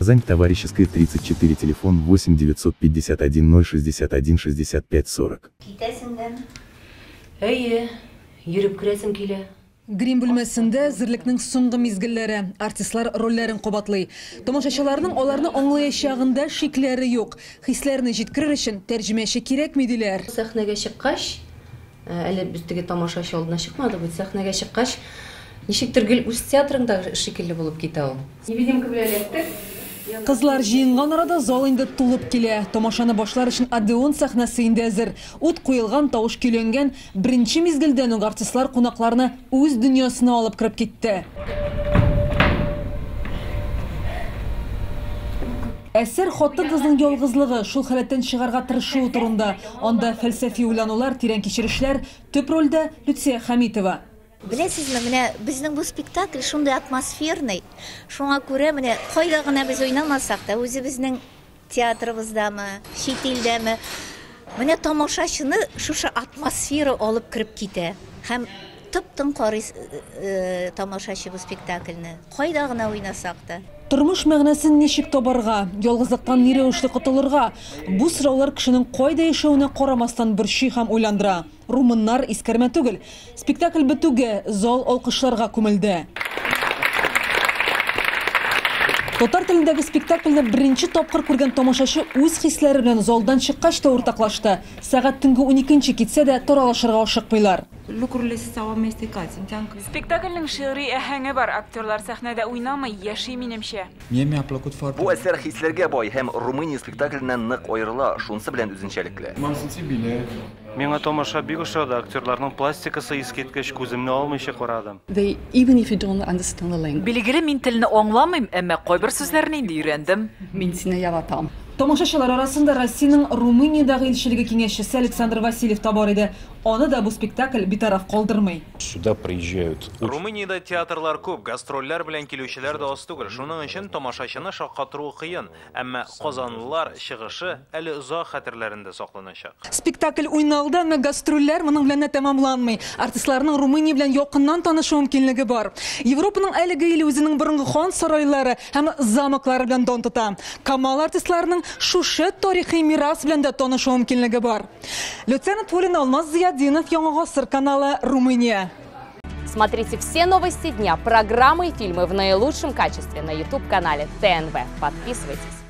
Казань, Товарищеская, 34, телефон 8 951 061 65 40. Китәсең дәме? Әйе, йөреп керәсем килә. Грим бүлмәсендә әзерлекнең соңгы мизгелләре. Артистлар рольләрен кабатлый. Тамашачыларның аларны аңлаячагында шикләре юк. Хисләрне җиткерер өчен тәрҗемәче кирәкми, диләр. Сәхнәгә чыккач, әле без теге тамашачы алдына чыкмадык бит, сәхнәгә чыккач, ничектер гел үз театрыңда шикелле булып китә ул. Невидимка белән эләктек. Кызлар җыенган арада зал инде тулып килә. Тамашаны башлар өчен Одеон сәхнәсе инде әзер. Ут куелган, тавыш көйләнгән. Беренче мизгелдән үк артистлар кунакларны үз дөньясына алып кереп китте. Әсәр хатын-кызның ялгызлыгы, шул халәттән чыгарга тырышуы турында. Анда фәлсәфи уйланулар, тирән кичерешләр. Төп рольдә Люция Хәмитова. Беләсезме, менә безнең бу спектакль шундый атмосферный. Шуңа күрә менә кайда гына без уйнамасак та, үзебезнең театрыбыздамы, чит илдәме, менә тамашачыны шушы атмосфера алып кереп китә. Һәм тып-тын карый тамашачы бу спектакльне. Кайда гына уйнасак та. Тормыш мәгънәсен ничек табарга, ялгызлыктан ни рәвешле котылырга? Бу сораулар кешенең кайда яшәвенә карамастан борчый һәм уйландыра. Румыннар искәрмә түгел. Спектакль бетүгә зал алкышларга күмелде. Татар телендәге спектакльне беренче тапкыр күргән тамашачы үз хисләре белән залдан чыккач та уртаклашты. Сәгать төнге 12 китсә дә таралышырга ашыкмыйлар. Спектакльнең шигъри әһәңе бар. Актерлар сәхнәдә уйнамый, яши минемчә. Бу әсәр хисләргә бай һәм Румыния спектакленнән нык аерыла, шунысы белән үзенчәлекле. Миңа тамаша бик ошады, актерларның пластикасы искиткеч, күземне алмыйча карадым. Билгеле, мин телне аңламыйм, әмма кайбер сүзләрне инде өйрәндем. Мин сине яратам. Тамашачылар арасында Россиянең Румыниядәге илчелеге киңәшчесе Александр Васильев та бар иде. Аны да бу спектакль битараф калдырмый. Сюда приезжают. Румыниядә театрлар күп, гастрольләр белән килүчеләр дә аз түгел. Шуның өчен тамашачыны шаккатыруы кыен. Әмма казанлылар чыгышы әле озак хәтерләрендә сакланачак. Спектакль уйналды, әмма гастрольләр моның белән дә тәмамланмый. Артистларның Румыния белән якыннан танышу мөмкинлеге бар. Европаның әлеге иле үзенең борынгы хан сарайлары һәм замоклары белән дан тота. Камал артистларының шушы тарихи мирас белән дә танышу мөмкинлеге бар. Люция Нотфуллина, Алмаз Зиятдинов, Яңа Гасыр каналы, Румыния. Смотрите все новости дня, программы и фильмы в наилучшем качестве на YouTube-канале ТНВ. Подписывайтесь.